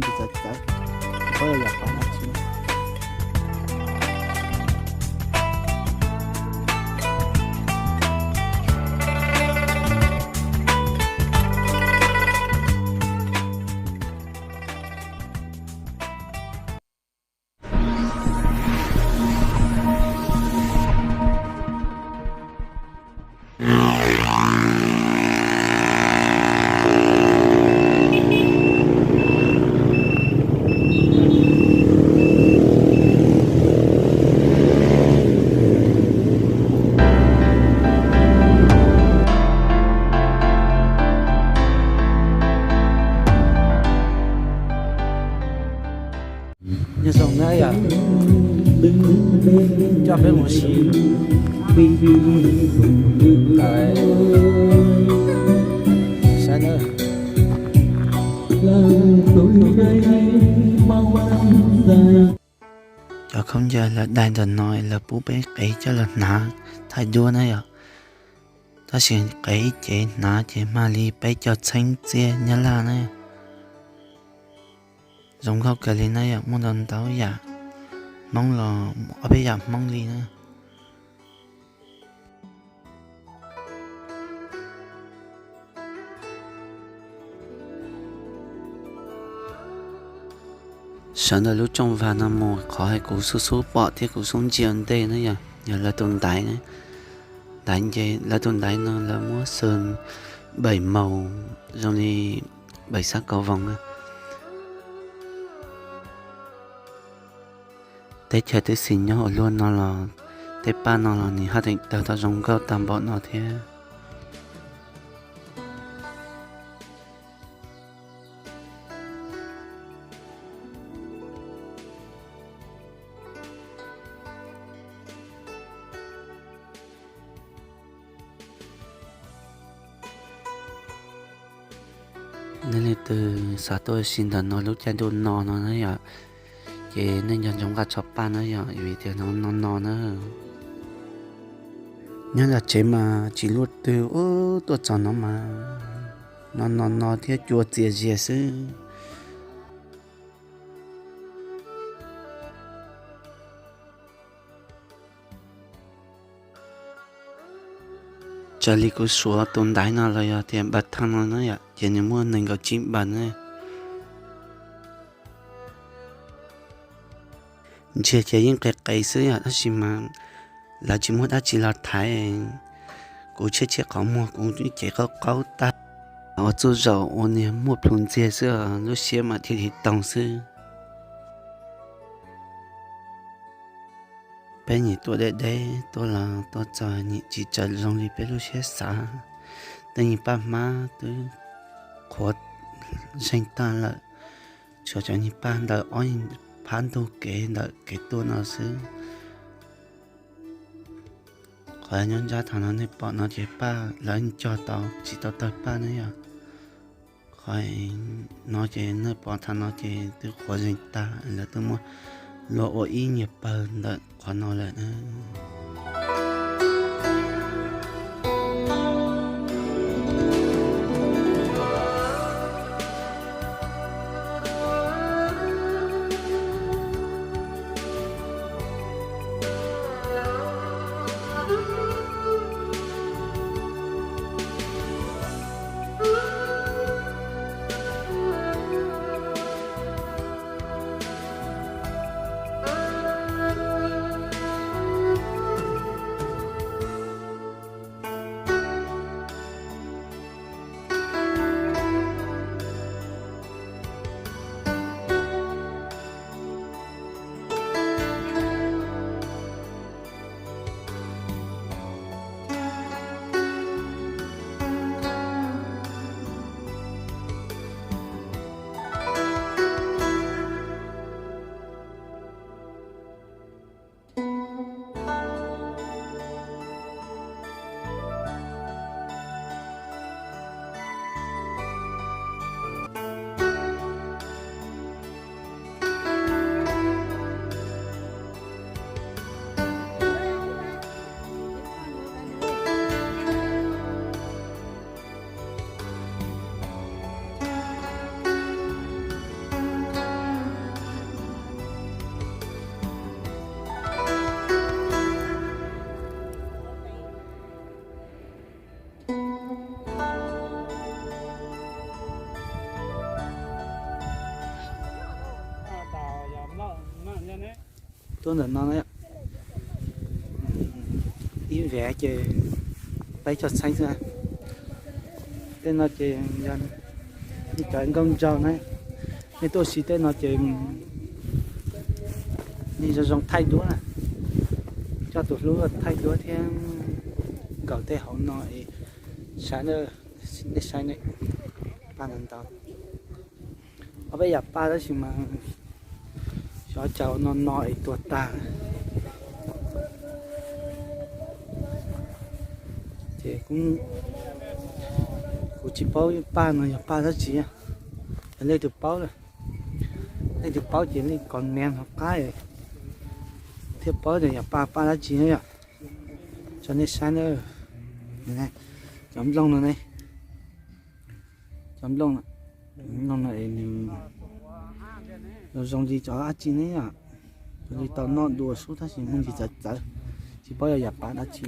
Txawv txawv, tsis paub yog yam qhov dab tsi. Nyob zoo na yom, coj peb mus sim saib na. Cov khaub ncaws lawv daig ntawm no lawv pub peb qev coj los hnav thaij duab na yom. Tab sis qev ib cev hnav ces mag li peb caug txheeb txiaj Nyab Laj na. Zoo nkauj kawg li na yom, muaj ntau ntau yam Hmoob los ob peb yam Hmoob li na. Sawv ntawm lub rooj vag no mus qhov hais kuv xub xub pom thiab kuv xub ntsia ua ntej na yom, yog lawv tus ntaiv na. Ntaiv nce, lawv tus ntaiv no lawv muab xws npaim maus zoo li npaim xab kaus voos na. Teb chaws twb xis nyob ua luaj no los tej paj no los nws haj tseem tawg tau zoo nkauj tag npaum no thiab. Nej leej twg xav tuaj ua si ntawm no lub caij ntuj no no na yom, ces nej nco ntsoov nqa tsho paj na yom, vim tias no no no na. Nyob tom tsev mas tsis luaj twg, ub, tuaj txog no mas no no no thiab cua txias zias xwb. Raws li kuv suav tus ntaiv no los yog tias npawg thaj no na yom, ces nws muaj nees nkaum tsib npawg na. Ntsiag ces yeej qis qis xwb yom, tab sis mas lawv tsis muaj dab tsi los thaiv. Kuv tshiab tshiab qhov muag kuv cev qaub qaub tag, ua txuj zaum ua niag muaj plhus ntxiag xwb, lub siab mas thiaj li toog xwb. Peb nyim tuaj deb deb tuaj los tuaj txog nyim tsis tshua zoo li peb lub siab xav. Tej nyuag paj hmab twb qhuav zeeg tag lawm, tshuav cov nyuag paj ntawm ob phab ntug kev ntawm kev tuaj no xwb. Qhov nyob ntsab thaum no nej pom no ces paj lawv cog tau tsis tau tawg paj ne yom. Qhov no ces nej pom thaum no ces twb qhuav zeeg tag, lawv twb muab luag ua ib nyuag pawg ntawm qhov no lawm. Tuaj ntawm no na, ib vev ces peb caug txheeb xwb. Tej no ces yog nej cov nkauj nraug na, nej tuaj ua si tej no ces nej zoo zoo thaij duab na, coj tus hlub thaij duab thiab nkaum tej hauv no es saib, nej saib ne, paj ntau ntau. Ob peb yam paj tab sis mas xyov cas no no es tuag tag. Ces kuv tsis paub paj no yog paj dab tsi, yog leej twg paub, leej twg paub ces nej comment hauv qab thiaj paub tias yog paj, paj dab tsi na yom. Tso nej saib na, cov nplooj no ne, cov nplooj, nplooj no es nws zoo zoo li cov dab tsi ne yom, zoo li tau noj dua xwb tab sis muaj ntsis txawv txawv, tsis paub yog yam paj dab tsi.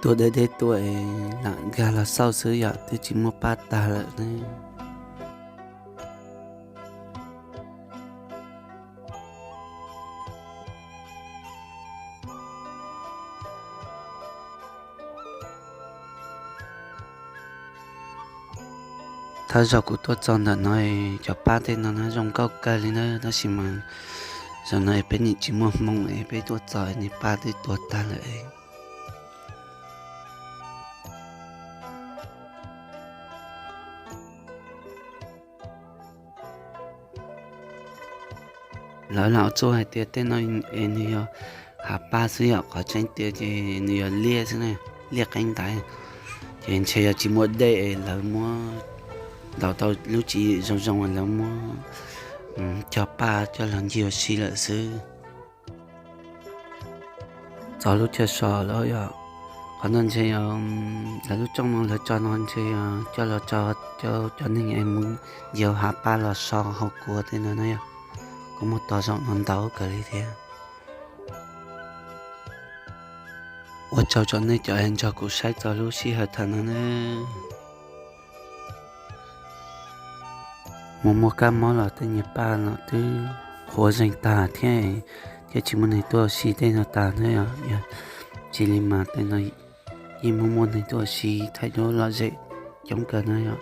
Tuaj deb deb tuaj es lam nkag los xauj xwb yom, twb tsis muaj paj tag lawm ne. Thawj zaug kuv tuaj txog ntawm no, cov paj tej no na zoo nkauj kawg li na, tab sis mas zaum no peb nim tsis muaj hmoo es peb tuaj txog niag paj twb tuag tag lawm. Lawv lam ua txuj hais tias tej no es nws yog hav paj xwb yom, qhov tseeb tiag ces nws yog liaj xwb na, liaj qeeb ntaiv. Ces ntshe yog tsis muaj dej es lawv muab ntaus tau lub tswv yim zoo zoo, lawv muab cog paj coj los ncig ua si lawm xwb. Txog lub chaw so lawm yom, qhov no ntshe yog lawv lub rooj no lawv tso no ntshe yog coj los tso cov neeg es mus ncig hav paj los so haus kua tej no na yom. Kuj muaj tog zaum no ntau kawg li thiab. Ua tsaug rau nej cov nrog kuv saib txog lub sij hawm thaum no na. Mus muag kab mob los tej niag paj no twb qhuav zeeg tag thiab, thiaj tsis muaj neeg tuaj ua si tej no tag na yom. Tsis li mas tej no yeej muaj muaj neeg tuaj ua si thaij duab lom zem coob kawg na yom.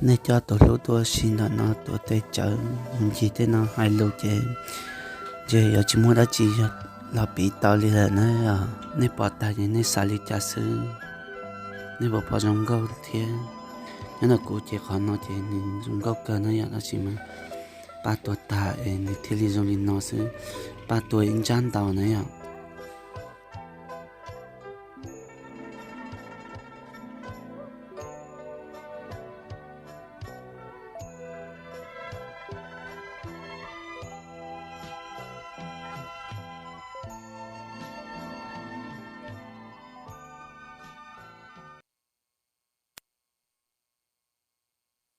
Nej coj tus hlub tuaj ua si ntawm no tuav tes tsawv mus ncig tej no hais lus ces ntshe yuav tsis muaj dab tsi los piv tau li lawm na. Nej pom tag ces nej xav li cas xwb, nej puas pom zoo nkauj thiab? Nyob ntawm kuv ces qhov no ces nws zoo nkauj kawg na yom, tab sis mas paj tuag tag es nws thiaj li zoo li no xwb, paj tuag ib ntsab ntau na yom.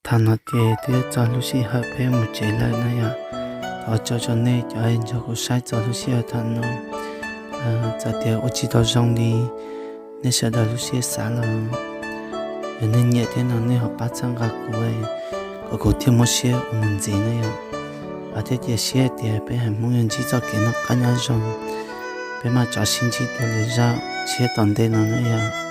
Thaum no ces twb txog lub sij hawm peb mus tsev lawm na yom. Thov ua tsaug rau nej cov nrog kuv saib txog lub sij hawm thaum no. Txawm tias ua tsis tau zoo li nej sawv daws lub siab xav los, yog nej nyiam thiab no nej ho pab txhawb nqa kuv, kom kuv thiaj muaj siab ua mus ntxiv na yom. Thiab cia siab tias peb haiv Hmoob yuav ntsib txoj kev noj qab nyob zoo, peb mam rov sib ntsib dua lwm zaj tshiab tom ntej no na yom.